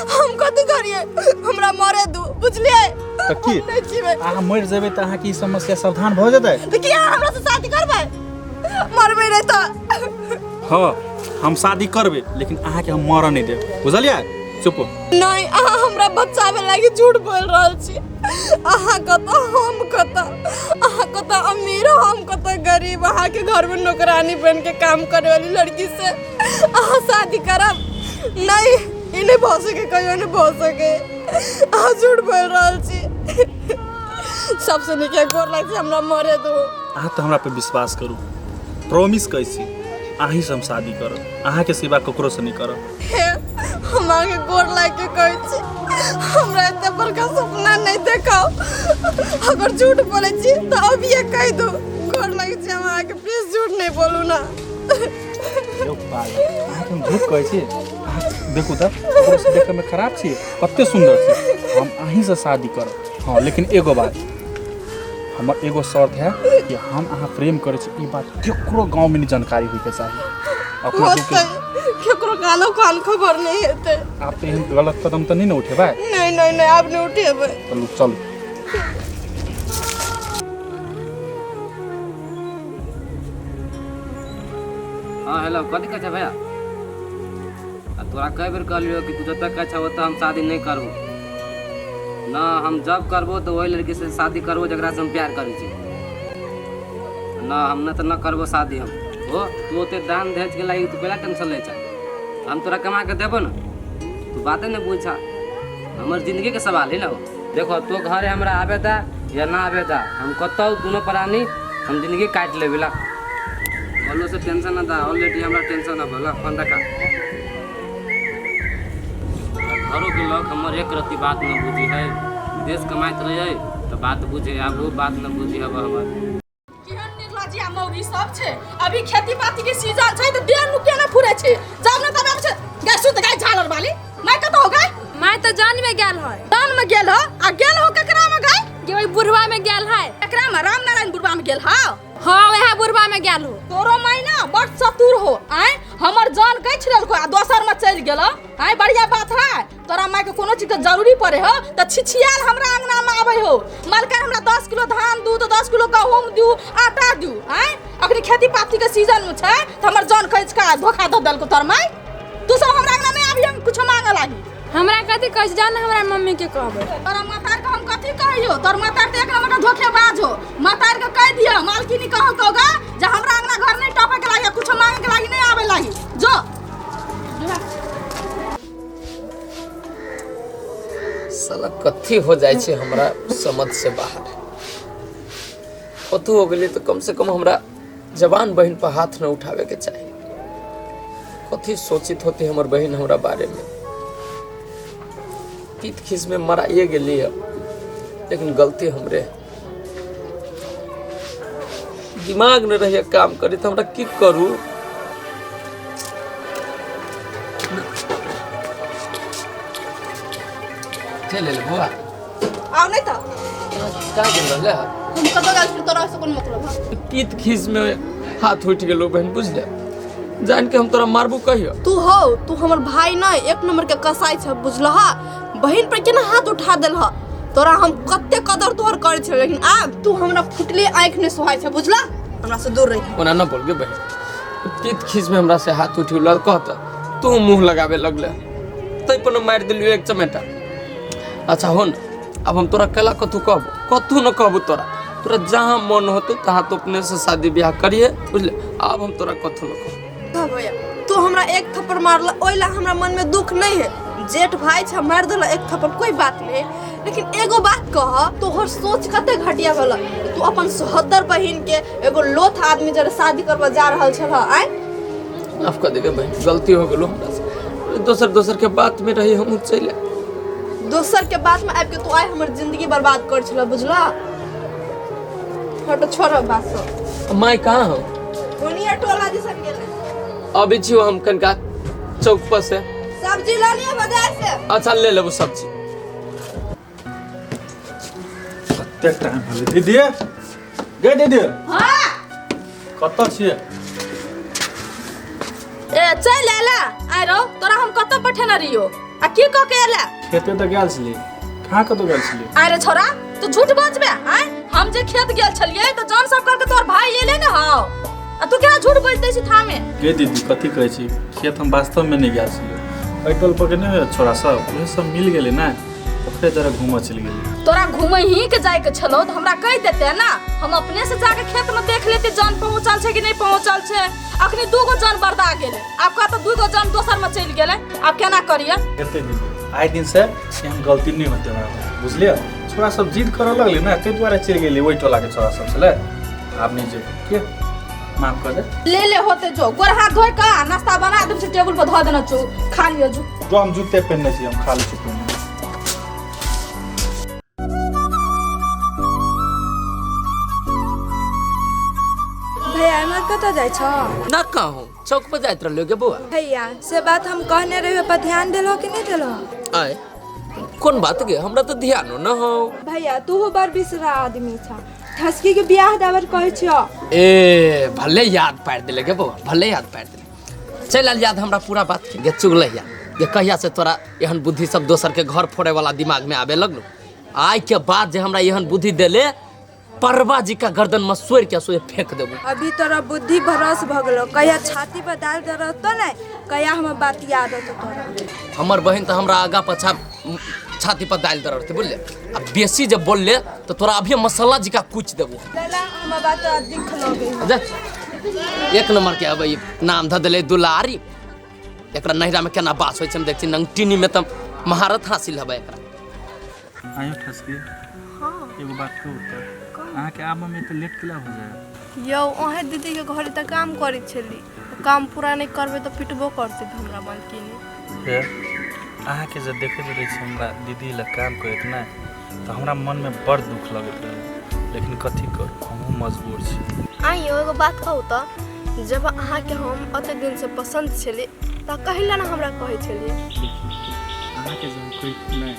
S2: हम कथी करिए, हमरा मरे दू, बुझलिए?
S6: तऽ की
S2: हम नहीं जीबै।
S6: अहाँ मरि जेबै तऽ अहाँके ई समस्या समाधान भऽ जेतै?
S2: तऽ की अहाँ हमरा से शादी करबै? मरबै नहीं तऽ।
S6: हँ, हम शादी करबै, लेकिन अहाँके हम मरऽ नहि देब, बुझलियै? चुप।
S2: नहीं, अहाँ हमरा बचावे लागी झूठ बोल रहल छी। अहाँ कतऽ, हम कतऽ, अहाँ कतऽ अमीर, हम कतऽ गरीब। अहाँके घरमे नौकरानी बन के काम करे वाली लड़की से अहाँ शादी करब? नहीं, ई नहीं भऽ सके, कहियो नहीं भऽ सके। अहाँ झूठ बोल रहल छी। सबसे नीक गोर लाग छै, हमरा मरे दू।
S6: अहाँ तऽ हमरा पर विश्वास करू, प्रॉमिस कहै छी, अहीँसँ हम शादी करब, अहाँके सिवा ककरोसँ नहि करब।
S2: हे, हम अहाँके गोर लागि के कहै छी, हमरा एते बड़का सपना नहीं देखाउ। अगर झूठ बोलै छी तऽ अभिये कहि दू। गोर लागि छी हम अहाँके, प्लीज झूठ नहीं बोलू ना।
S6: यौ पागल, अहाँके हम झूठ कहै छी? अहाँ देखू तऽ, ककरोसँ देखैमे खराब छी? कते सुन्दर छी। हम अहीँसँ शादी करब, हँ, लेकिन एगो बात, हमर एगो शर्त है कि हम अहाँ प्रेम करै छी ई बात केकरो गाँवमे नहि जानकारी होइके चाही। अपना दुःख
S2: होतै, केकरो कानो कान खबर नहीं हेतै।
S6: आब तऽ एहन गलत कदम तऽ नहि ने उठेबै?
S2: नहीं नहीं नहीं, आब नहीं उठेबै।
S6: चलू चलू।
S7: हाँ हेलो, कथी कहै छै भैया? आ तोरा कई बेर कहलियो कि तू जतऽ कहै छह ओतऽ हम शादी नहि करबो न। हम जब करबो तऽ ओहि लड़की से शादी करबो जकरा से हम प्यार करै छी न। हम न तऽ न करबो शादी हम। ओ तू ओते दान दहेज के लागि तू कैला टेंशन लै छ? हम तोरा कमा के देबो न, तू बाते नहि बुझ। हमर जिंदगी के सवाल है ना वो। देखो, तो घरे हमरा आबे दा या ना आबे दा, हम कतौ दोनों प्राणी हम जिंदगी काटि लेबै। ला बोलो से टेंशन ना दा, ऑलरेडी हमरा टेंशन ना बोला। फोन रखा। घरों के लोग हमर एक रत्ती बात न बुझी है। विदेश कमाइत रहे तऽ बात बुझे, आब वो बात न बुझी हब हमर।
S3: केहन निर्लज्जिया मौगी सब छै। अभी खेती पाती के सीजन छै तऽ देह नु केना फुरे छै। जब न तब आबै छै। गाय सुत, गाय झालर वाली माय कतऽ हो गाय?
S1: माय तऽ जान में गेल है।
S3: जान में गेल हो? आ गेल हो ककरा में गाय?
S1: गे ओहि बुढ़वा में गेल है।
S3: ककरा में? राम नारायण बुढ़वा में गेल हो?
S1: हाँ, वएह बुढ़वा में गेल हो।
S3: तोरो माय ना बड़ चतुर हो। आय हमर जान गछि लेलको आ दोसर में चलि गेल। आय बढ़िया बात है। तोरा माय के कोनो चीज के जरूरी पड़े हो तऽ छिछियाल हमरा अंगना में आबै हो, मालका हमरा 10 किलो धान दू तऽ 10 किलो गहूम दू, आटा दू। आय अखनी खेती पाती के सीजन में छै तऽ हमर जान खैच के धोखा दऽ देलको तोर माय। तू सब हमरा अंगना नहीं आबी, हम कुछो मांगे लागी।
S1: हमरा कथी कहै छै? जान हमरा मम्मी के कहबै।
S3: तोरा मातार के हम कथी कहियो? तोर मातार तऽ एक नंबर के धोखेबाज हो। मातार के कहि दियो मालकिनी कहलको गा जे हमरा अंगना घर नहीं टपे के लागी, कुछो मांगे के लागी नहीं आबे लागी। जो
S5: साला कथी हो जाइ छै हमरा समझ से बाहर। कतहु हो गेलै तऽ कम से कम हमरा जवान बहिन पर हाथ न उठावे के चाही। कथी सोचित होते हमर बहिन हमरा बारे में? पीत खीस में मराइए गेली है, लेकिन गलती हमरे है। दिमाग न रहिए काम करे तऽ हमरा की करू? चलि एलै बौआ?
S2: आउ नहीं तऽ।
S5: कहाँ गेल रहले है?
S2: हम कतऽ गेल छी तोरा से कोन मतलब है?
S5: पीत खीस में हाथ उठि गेलो बहन, बुझले? जान के हम तोरा मारबू कहियो?
S2: तू हो, तू हमर भाई नहीं, एक नंबर के कसाई छ, बुझलह? बहिन पर केना हाथ उठा देलह? तोरा हम कते कदर तोहर करै छे, लेकिन आब तू हमरा फुटले आँखि नहीं सोहाय छे, बुझला? हमरा से दूर रही।
S5: ओना न बोल गे बहन, पीत खीस में हमरा से हाथ उठि गेलो कहत तू मुंह लगावे लगले, तै पर न मारि देलियो एक चमेटा। अच्छा हो न, अब हम तोरा कैला कथू कहबो? कथू न कहबो तोरा। तोरा जहाँ मन होतो तहाँ तो अपने से शादी ब्याह करिए, बुझले? अब हम तोरा कथू न कहबो।
S2: हाँ भैया, तू हमरा एक थप्पड़ मारला ओहि ला हमरा मन में दुख नहीं है। जेठ भाई छ, मार देला एक थप्पड़, कोई बात नहीं। लेकिन एगो बात कह, तोहर सोच कते घटिया भेल। तू अपन सोहदर बहिन के एगो लोथ आदमी जरे शादी करबा जा रहल छल। आय
S5: माफ कर देगे बहन, गलती हो गेलो हमरा से। दोसर दोसर के बात में रही हम चले।
S2: दोसर के बात में आबि के तू आइ हमर जिंदगी बर्बाद कर छल, बुझला? हट, छोड़ बात सब।
S5: माय कहाँ हो?
S2: ओनिया टोला दिसन गेले।
S5: अभी छियो हम कनका चौक पर से
S2: सब्जी ला लियो बाजार से।
S5: अच्छा ले लेबो सब्जी।
S6: कते टाइम भेलै दीदी गे दीदी
S3: हाँ
S6: कतऽ छियै
S3: ए चल आला आइ रौ तोरा हम कतऽ पठेने रहियो आ की कऽ के एला
S6: खेते तऽ गेल छलियै कहाँ कतऽ गेल छलियै
S3: आइ रे छोरा तू झूठ बजबे आय हम जे खेत गेल छलियै तऽ जौन सब करके तोहर भाई एले ने हौ आ तू केना झूठ बजि दै छी थामे
S6: गे दीदी कथी कहै छी खेत हम वास्तवमे नहि गेल छलियै एहि टोल पर के नहि होइए छोरा सब उएह सब मिल गेलै ने ओकरे जरा घूमऽ चलि गेलियै
S3: तोरा घूमे ही के जाय के छलो तो हमरा कह देते ना हम अपने से जाके खेत में देख लेते जान पहुंचल छै कि नहीं पहुंचल छै अखनी दूगो जान बरदा गेले आब कह तो दूगो जान दोसर में चलि गेले आब केना करिए
S6: हेतै दीदी आइ दिनसँ एहन गलती नहि होतै हमरा बुझलियै छोरा सब जिद करऽ लगलै ने ताहि दुआरे चलि गेलियै ओहि टोलाके छोरा सब छलै आब नहि जेबै के माफ कर दे
S3: ले ले होते जो गोर हाथ धोइ के आ नाश्ता बना देब छै टेबुल पर धऽ देने छौ खा लियो जो
S6: जो हम जूते पहिनने छी हम खा लै छी पहिने
S4: भैया एम्हर कतऽ जाइ छौ
S5: ना कहूँ चौक पर जाइत रहलियो गे बौआ
S4: भैया से बात हम कहने रहियो पर ध्यान देलहो कि नहि देलहो
S5: आय कोन बात गे हमरा तऽ ध्यानो न हो
S4: भैया तूहो बड़ बिसरा आदमी छ ठसकी के बियाह दाबर कहै छियो
S5: ए भले याद पारि देले गे बौआ भले याद पारि देले चलि आयल याद हमरा पूरा बात के गे चुगलैया गे कहिया से तोरा एहन बुद्धि सब दोसर के घर फोड़े वाला दिमाग में आबे लगलो आइ के बाद जे हमरा एहन बुद्धि देले परवा जी का गर्दन में सोर के सोए फेंक देबो
S4: अभी तोरा बुद्धि भरोस भऽ गेलो कहिया छाती पर दाल दे रहतो ने कहिया हमर बात याद होतो तोरा
S5: हमर बहन तऽ हमरा आगा पाछा छाती पर दालि दे रहते बुझले आ बेसी जब बोलले तऽ तोरा अभी मसाला जी का कुच देबो
S4: चला हमर बात तोरा दिख लगे
S5: जा एक नंबर के अब ई नाम धऽ देले दुलारी एकरा नैहरा में केना बास होइ छै हम देखै छी नंगटिनी में तऽ महारत हासिल हबै एकरा
S6: आयो ठसके
S2: हाँ
S6: एगो बात कहू तऽ अहाँके आबऽमे एते लेट केला हो जाए
S2: यौ अहें दीदीके घरे तऽ काम करै छली काम पूरा नहि करबै तऽ पिटबो करतै हमरा मालकिनी
S6: हे अहाँके जे देखैत रहै छी हमरा दीदी लग काम करैत ने तऽ हमरा मनमे बड़ दुख लगैत रहै लेकिन कथी करू हमहूँ मजबूर छी
S2: आइयो एगो बात कहू तऽ जब अहाँके हम एतेक दिनसँ पसन्द छली तऽ कहिला ने हमरा कहै छलियै
S6: अहाँके जे हम कहैत नहि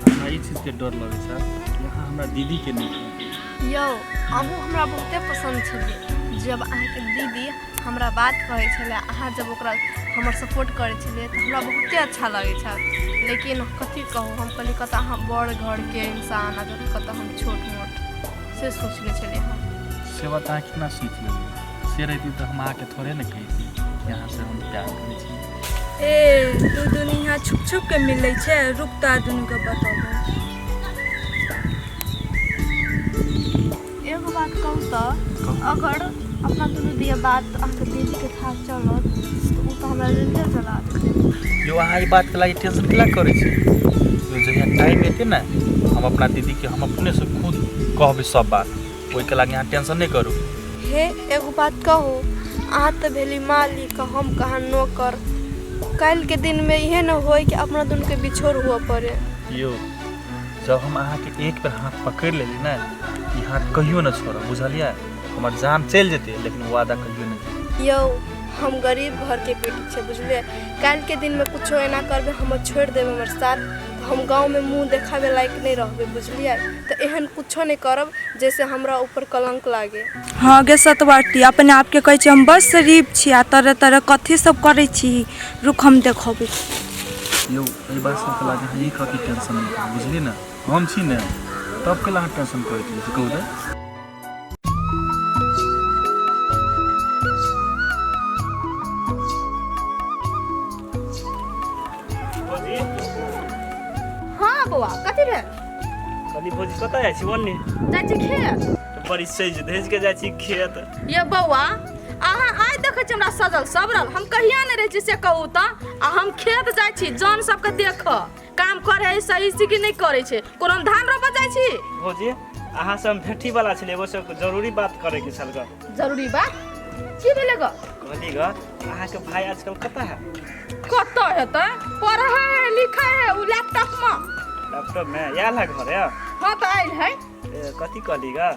S6: हमरा ई चीजके डर लगै छै कि अहाँ हमरा दीदीके नहि कहबै
S2: यौ अहूँ हमरा बहुते पसन्द छलियै जब अहाँके दीदी हमरा बात कहै छलै अहाँ जब ओकरा हमर सपोर्ट करै छलियै तऽ हमरा बहुते अच्छा लगै छल लेकिन कथी कहू हम कहलियै कतऽ अहाँ बड़ घरके इंसान आ कतऽ हम छोट मोट से सोचने छलियै हम
S6: से बात अहाँ केना सोचि लेलियै से रहिती तऽ हम अहाँके थोड़े ने कहिती कि अहाँसँ हम प्यार करै छी
S4: ए तू दुनू यहाँ छुप छुप के मिलै छै रुक तऽ दुनू के बतबै
S2: एगो बात कहू तऽ अगर अपना दुनू दिया बात अहाँके दीदीके थाह चलत तऽ ओ तऽ हमरा जिंदे जला देतै
S6: यौ अहाँ ई बातके लागि टेंशन केला करै छी यौ जहिया टाइम एतै ने हम अपना दीदीके हम अपनेसँ खुद कहबै सब बात ओहिके लागि अहाँ टेंशन नहि करू
S2: हे एगो बात कहू अहाँ तऽ भेली मालिक हम कहाँ नौकर काल्हिके दिनमे इहे ने होय कि अपना दुनूके बिछोड़ हुअ पड़े
S6: यौ जब हम अहाँके एक बेर हाथ पकड़ि लेली ने ई हाथ कहियो नहि छोड़ब बुझलियै हमर जान चलि जेतै लेकिन वादा कहियो नहि
S2: यौ हम गरीब घरके बेटी छै बुझलियै काल्हिके दिनमे कुछो एना करबै हमर छोड़ि देबै हमर साथ तऽ हम गाँवमे मुँह देखाबै लायक नहि रहबै बुझलियै तऽ एहन कुछो नहि करब जाहिसँ हमरा ऊपर कलङ्क लागे
S4: हँ गे सतवटी अपने आपके कहै छी हम बस शरीफ छी आ तरह तरह कथी सब करै छी रुक हम देखबै
S6: यौ एहि बात सबके लागे अहाँ एक रत्ती टेंशन नहि करू बुझलियै ने हम छी ने तब कैला अहाँ टेंशन करै छी से कहू तऽ
S3: हाँ बौआ कथी भेल
S8: कहली भौजी कतऽ जाइ छी ओन्ने
S3: जाइ छी खेत
S8: तऽ बड़ी सजि धजि के जाइ छी खेत
S3: ये बौआ अहाँ आइ देखै छी हमरा सजल सबरल हम कहिया नहि रहै छी से कहू तऽ आ हम खेत जाइ छी जन सबके देख काम करे है सही से कि नहि करै छै कोनो हम धान रोपऽ जाइ छी
S8: भौजी अहाँ से हम भेटी वाला छलियै एगो से जरूरी बात करे के छल ग
S3: जरूरी बात की भेलै ग
S8: कहली ग अहाँके भाई आजकल कतऽ है
S3: कतऽ हेतै पढ़ै है लिखै है उ लैपटॉप में
S8: लैपटॉप में आयल है घरे
S3: हाँ तऽ आयल है
S8: ए, कथी कहली ग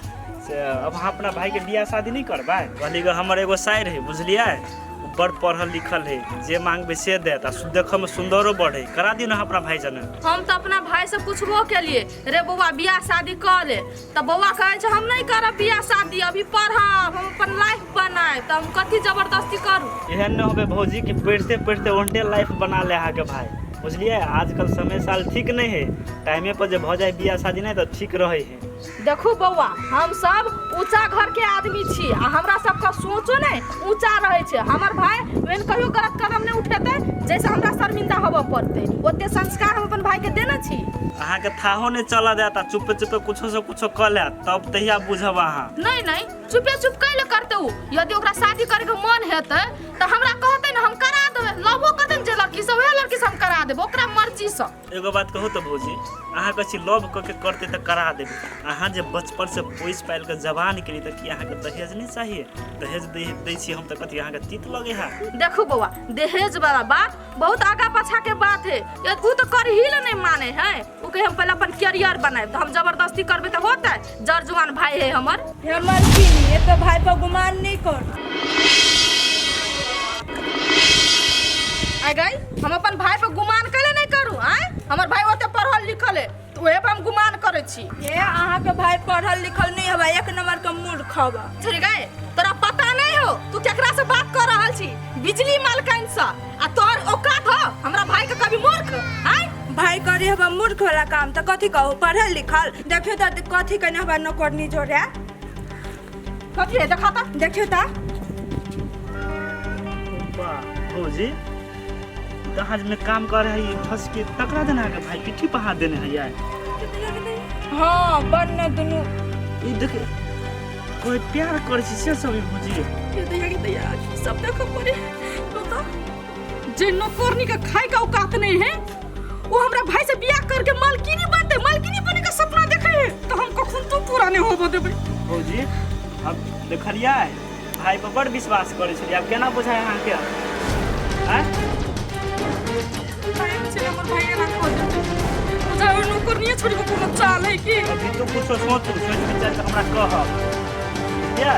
S8: से अब अहाँ अपना भाई के बियाह शादी नहीं करबै कहली ग हमर एगो साइर है बुझलियै ओ बड़ पढ़ल लिखल है, जे मांगबे से देत आ देखऽ में सुंदरो बड़ है। करा दियौ ने अपना भाई जने।
S3: हम तऽ अपना भाई से पूछबो केलिए, रे बौआ बियाह शादी कऽ ले, तऽ बौआ कहै छै हम नहि करब बियाह शादी, अभी पढ़ब, हम अपन लाइफ बनायब, तऽ हम कथी जबरदस्ती करू।
S8: एहन न होबे भौजी कि पढ़ते पढ़ते ओहने लाइफ बना ले अहाँके भाई, बुझलियै? आजकल समय साल ठीक नहीं है, टाइमे पर जे भऽ जाए बियाह शादी नहीं तऽ ठीक रहे है।
S3: देखू बौआ, हम सब ऊंचा घर के आदमी छी आ हमरा सबके सोचो नहीं ऊंचा रहे छै। हमर भाई ओहन कहियो गलत कदम नहीं उठेतै जैसे हमरा शर्मिंदा होबऽ पड़तै। ओते संस्कार हम अपन भाई के देने छी।
S8: अहाँके थाहो नहीं चलऽ देत आ चुपे चुपे कुछो से कुछो कऽ लेत, तब तहिया बुझब अहाँ।
S3: नहीं नहीं, चुपे चुप कैले करते उ? यदि ओकरा शादी करे के मन हेतै तऽ हमरा कहतै ने, हम करा देबै। लवो करतै ने जे लड़की से, वएह लड़की से हम करा देबै, ओकरा मर्जी से।
S8: एगो बात कहू तऽ भौजी, अहाँ कहै छी लव कऽ के करतै तऽ करा देबै, अहाँ जे बचपन से पोसि पालि कऽ जवान केली तऽ की अहाँके दहेज नहि चाहिए? दहेज दै छी हम तऽ कथी अहाँके तीत लगे है?
S3: देखू बौआ, दहेज वाला बात बहुत आगा पाछा के बात है, उ तऽ करही ले नहीं माने है। उ कहे हम पहले अपन कैरियर बनाएब, तऽ हम जबरदस्ती करबै तऽ होतै? जर जुआन भाई है हमर।
S4: हे मलकिनी, ये तो भाई पर गुमान नहीं कर।
S3: आइ गई, हम अपन भाई पर गुमान कैले नहीं करू? आय हमर भाई ओते पढ़ल लिखल है तऽ ओहे पर हम गुमान करै छी।
S4: हे अहाँके भाई पढ़ल लिखल नहीं हवा, एक नंबर के मूर्ख हवा।
S3: छोड़ी गई, तोरा पता नहीं हो तू केकरा से बात कर रहल छी? बिजली मालकाइन से। आ तोहर औकात हो हमरा भाई के कभी मूर्ख? आय
S4: भाई करे हवा मूर्ख वाला काम तऽ कथी कहू पढ़ल लिखल? देखियो तऽ कथी कने हवा नौकरनी जोड़े।
S3: कथी है देखा तऽ?
S4: देखियो तऽ।
S8: वाह भौजी, दहाज में काम कर है फंस के तकरा देना है भाई, पिट्ठी पर हाथ देने है यार।
S4: हाँ बड़ न दुनू।
S8: ई देख कोई प्यार करे छी से सब भौजी।
S3: ये दैया के दैया सब देखो पड़े बता, जे नौकरनी के खाए का औकात नहीं है वो हमरा भाई से बियाह करके मालकिनी बनते, मालकिनी बने का सपना देखे है, तो हम कखन तो पूरा नहीं होबो देबै।
S8: भौजी अब देखलियै भाई पर बड़ विश्वास करे छलियै, आब केना बुझाय अहाँके? आँय
S3: टाइम छै हमर भाई एना कऽ देतै, बुझाय ओहि नौकरनीये छोड़ि कऽ कोनो चाल है की?
S8: अभी तो कुछो सोचू, सोच विचार कऽ हमरा कहब, बुझलियै?